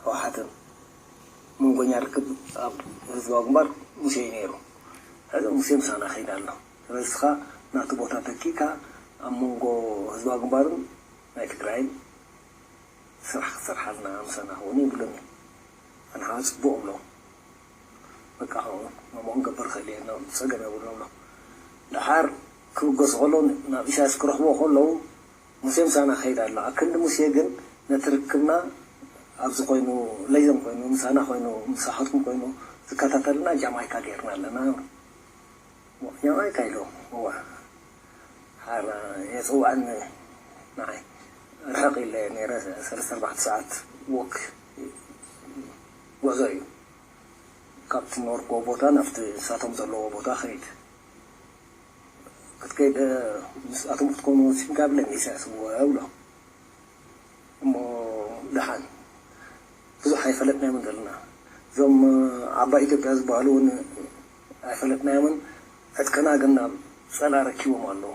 ህወሓትን መንጎኛ ርክብ ኣብ ህዝባዊ ግንባር ሙሴ እዩ ነይሩ። ሕዚ ሙሴ ምሳና ከይዳ ኣሎ። ስለዚ እስኻ ናቱ ቦታ ተኪእካ ኣብ መንጎ ህዝባዊ ግንባርን ናይ ትግራይን ስራሕ ክትሰርሓልና ምሳና ክውን ይብሉኒ። ኣነ ከዓ ፅቡቕ እብሎ። በቃ ከምኡ ከምኡ ክንገብር ክእል እየ፣ ጸገም የብሉን እብሎ። ደሓር ክብገሱ ከለዉ ናብ ኢሳያስ ክረኽብዎ ከለዉ ሙሴ ምሳና ክኸይድ ኣሎ። ኣክንዲ ሙሴ ግን ነቲ ርክብና ኣብዚ ኮይኑ፣ ለይዞም ኮይኑ፣ ምሳና ኮይኑ፣ ምሳኻትኩም ኮይኑ ዝከታተልና ጃማይካ ገይርና ኣለና። ጃማይካ ኢሉ፣ እዋ። ሓር የጽውዐኒ ንዓይ። ርሕቕ ኢለ ነይረ፣ ሰለስተ ኣርባዕተ ሰዓት ወክ ጉዕዞ እዩ። ካብቲ ዝነበርኩዎ ቦታ ናብቲ ንሳቶም ዘለዎ ቦታ ኸይድ። ክትከይድ ምስኣቶም ክትኮኑ ወሲንካ ብለኒ ኢሳያስ እወ እብሎ። እሞ ደሓን ብዙሕ ኣይፈለጥናዮምን ዘለና። እዞም ዓባይ ኢትዮጵያ ዝበሃሉ እውን ኣይፈለጥናዮምን። ዕጥቅና ግን ናብ ጸላ ረኪቦም ኣለዉ።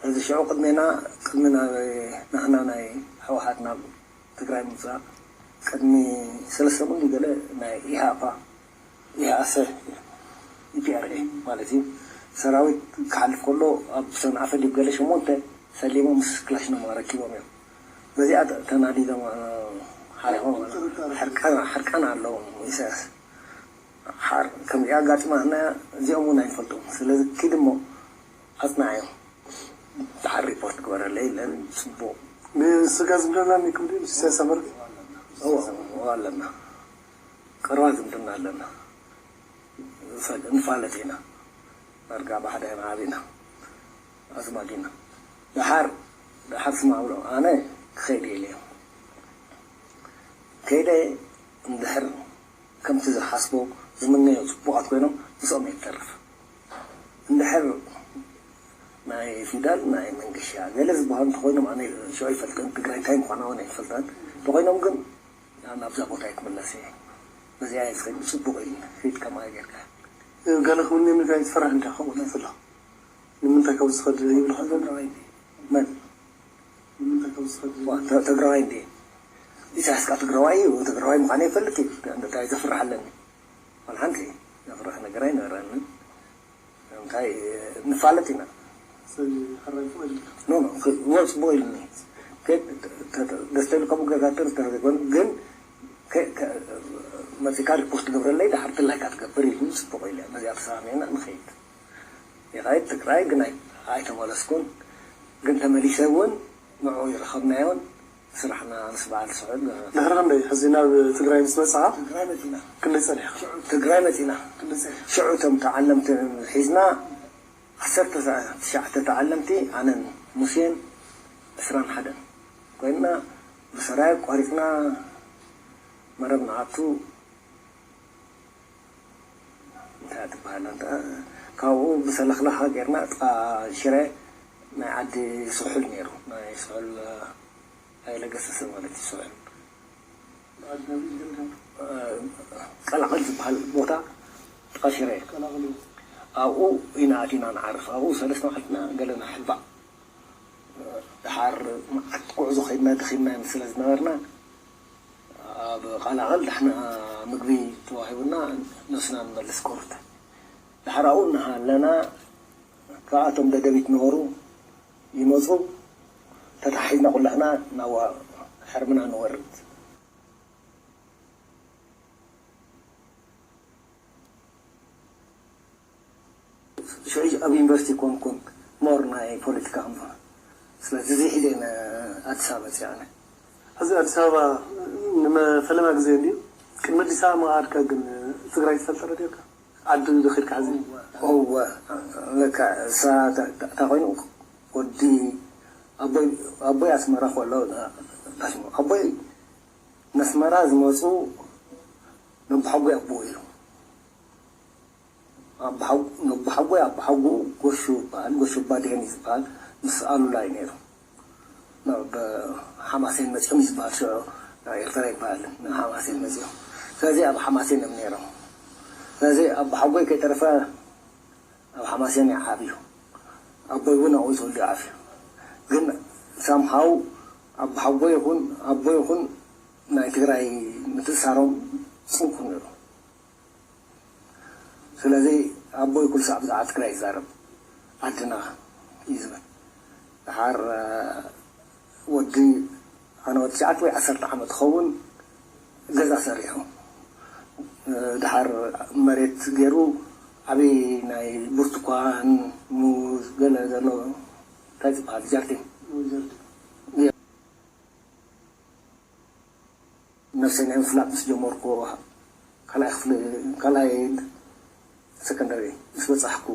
እዚ ሽዑ ቅድሜና ቅድሚ ናብ ናህና ናይ ህወሓት ናብ ትግራይ ምምፃእ ቅድሚ ሰለስተ ቁንዲ ገለ ናይ ኢሃፓ ኢሃሰ ኢፒኣርኤ ማለት እዩ ሰራዊት ክሓልፍ ከሎ ኣብ ሰንዓፈ ድዩ ገለ ሸሞንተ ሰሊሞም ምስ ክላሽኖም ረኪቦም እዮም። በዚኣ ተናዲዶም ሓሪፎም ሕርቃን ኣለዎም ኢሳያስ። ሓር ከምዚኣ ኣጋጢማትና እዚኦም እውን ኣይንፈልጦም። ስለዚ ኪድ እሞ ኣጽናዓዮም። ደሓር ሪፖርት ግበረለይ ኢለን ጽቡቕ። ንስጋ ዝምደና ኒኩም ድዩ ምስ ኢሳያስ ኣፈወርቂ? እዎ ኣለና። ቀረባ ዝምድና ኣለና። ንፋለጥ ኢና። ዳርጋ ብሓደ ኢና ዓቢና። ኣዝማድ ኢና። ደሓር ደሓር ስማዕ ብሎ ኣነ ክኸይድ ኢለ ከይደ እንድሕር ከምቲ ዝሓስቦ ዝምነዮ ጽቡቓት ኮይኖም ምስኦም እየ ክተርፍ። እንድሕር ናይ ፊዳል ናይ መንገሻ ገለ ዝበሃሉ እንተኾይኖም ኣነ ሽዑ ኣይፈልጥን። ትግራይ እንታይ ምዃና እውን ኣይፈልጣን። እንተኾይኖም ግን ናብዛ ቦታ እየ ክምለስ እየ። በዚኣ እየ ዝኸይድ። ጽቡቕ ኢሉ ፊት ከማይ ጌርካ ገለ ክብልኒ እንታይ ትፈርሕ እንዲኻ ከምኡ እንታይ ዘለኻ? ንምንታይ ካብ ዝኸድ ይብልኻ ዘሎ? መን? ንምንታይ ካብ ዝኸድ? ዋ፣ ተ- ትግራዋይ እንዴ? ኢሳያስ ካ ትግራዋይ እዩ። ትግራዋይ ምዃነ ይፈልጥ እዩ። እንታይ ዘፍርሕ ኣለኒ? ዋላ ሓንቲ ዘፍርሕ ነገር ኣይነበረንን። እንታይ ንፋለጥ ኢና። ስለዚ ሕራይ ፎቕ ኢልካ? ኖ ኖ፣ ክ- ዎ ጽቡቕ ኢሉኒ። ከ- ተ- ተ- ደስታ ኢሉ ከምኡ ገጋጥር ዝተረገ ግን ከ- ከ- መጺካ ሪፖርት ትገብረለይ፣ ድሓር ድላይካ ትገብር ኢሉኒ። ጽቡቕ ኢለ በዚኣ ተሰማሚዕና ንኸይድ። ይኸይድ ትግራይ ግን ኣይ- ኣይተመለስኩን። ግን ተመሊሰ እውን ንዑ ይረኸብናዮን ስራሕና ምስ በዓል ስሑል ድሕሪ ክንደይ ሕዚ ናብ ትግራይ ምስ መጻኻ ትግራይ መጺና ክንደይ ጸኒሕካ? ሽዑ ትግራይ መጺና ክንደይ ጸኒሕካ? ሽዑ እቶም ተዓለምቲ ሒዝና ዓሰርተ ትሽዓተ ተዓለምቲ ኣነን ሙሴን ዕስራን ሓደን ኮይንና ብሰራይ ኣቋሪጽና መረብ ንኣቱ እንታይ ትበሃል ኣንታ ካብኡ ብሰለኽለኻ ጌርና ጥቓ ሽረ ናይ ዓዲ ስሑል ነይሩ ናይ ስሑል ኣይለገሰሰ ማለት እዩ ስሑል ቀላቕል ዝበሃል ቦታ ጥቓ ሽረ ኣብኡ ኢና ኣቲና ንዓርፍ ኣብኡ ሰለስተ መዓልትና ገለና ሕልባእ ድሓር መዓት ጉዕዞ ከይድና ደኺምና ስለ ዝነበርና ኣብ ቃላቕል ዳሕና ምግቢ ተዋሂቡና ነስና ንመልስ ኮርት ድሓር ኣብኡ እናሃለና ካብኣቶም ደደቢት ነበሩ ይመፁ ተታሒዝና ኩላህና ናብ ሕርምና ንወርድ ሽዑ ኣብ ዩኒቨርሲቲ ኮንኩን ሞር ናይ ፖለቲካ ክምዝኾነ ስለዚ እዚ ሒዘ ኣዲስ ኣበባ መፅእ ኣነ። ሕዚ ኣዲስ ኣበባ ንመፈለማ ግዜ እንድዩ ቅድሚ ኣዲስ ኣበባ ምኻድካ ግን ትግራይ ትፈልጠ ዶ ነርካ? ዓዲ ዶ ኸድካ ሕዚ? እወ ለካ እሳ እታ ኮይኑ ወዲ ኣቦይ ኣቦይ ኣስመራ ከሎ ኣቦይ ነስመራ ዝመፁ ነብሓጎይ ኣቦ እዩ። ነብሓጎይ ኣቦሓጎ ጎሹ ይበሃል። ጎሹ ባዴን እዩ ዝበሃል። ምስ ኣሉላ እዩ ነይሩ። ናብ ሓማሴን መፂኦም እዩ ዝበሃል። ሽዑ ናብ ኤርትራ ይበሃል ናብ ሓማሴን መፂኦም። ስለዚ ኣብ ሓማሴን እዮም ነይሮም። ስለዚ ኣቦሓጎይ ከይተረፈ ኣብ ሓማሴን እዩ ዓብዩ። ኣቦይ እውን ኣብኡ ተወልዩ ዓብዩ። ግን ሳምሃው ኣቦሓጎ ይኹን ኣቦ ይኹን ናይ ትግራይ ምትእሳሮም ጽንኩር ነይሩ። ስለዚ ኣቦይ ኩሉ ሳዕ ብዛዕባ ትግራይ ይዛረብ፣ ዓድና እዩ ዝብል። ድሓር ወዲ ኣነ ወዲ ትሽዓተ ወይ ዓሰርተ ዓመት ክኸውን ገዛ ሰሪሑ፣ ድሓር መሬት ገይሩ ዓብዪ ናይ ብርቱኳን፣ ሙዝ፣ ገለ ዘሎ እንታይ ዝበሃል ጃርዲን ነፍሰይ ናይ ምፍላጥ ምስ ጀመርኩ፣ ካልኣይ ክፍሊ፣ ካልኣይ ሰከንደሪ ምስ በጻሕኩ፣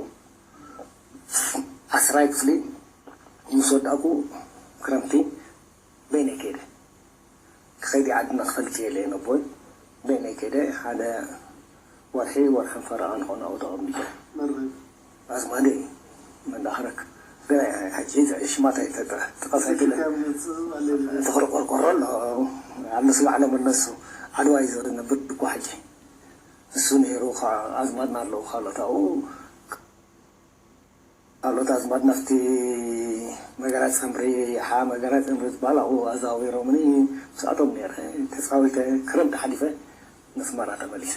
ዓስራይ ክፍሊ ምስ ወዳእኩ፣ ክረምቲ በይነይ ከይደ። ክኸይድ ዓድና ክፈልጥ የለ ነቦይ። በይነይ ከይደ ሓደ ወርሒ፣ ወርሕን ፈረቓን ኾነ ኣብኡ ተቐሚጠ። ኣዝማደይ መን ደኣ ክረክ ገና ሕጂ ሽማት ኣይተጠ-፣ ጥቐስ ኣይትለ። ተኽሪ ቆርቆሮ ኣሎ፣ ኣብ ንስማዕ ለመለሱ ዓድዋ እዩ ዝነብር እኮ ሕጂ። እሱ ነይሩ፣ ካ-፣ ኣዝማድና ኣለዉ፣ ካልኦት ኣብኡ፣ ካልኦት ኣዝማድና ኣብቲ መገራ ጸምሪ፣ ሓ መገራ ጸምሪ ዝበሃል ኣብኡ ኣዘዋዊሮምኒ፣ ምስኣቶም ነይረ። ተጻዊተ ክረምቲ ሓሊፈ ነስመራ ተመሊሰ።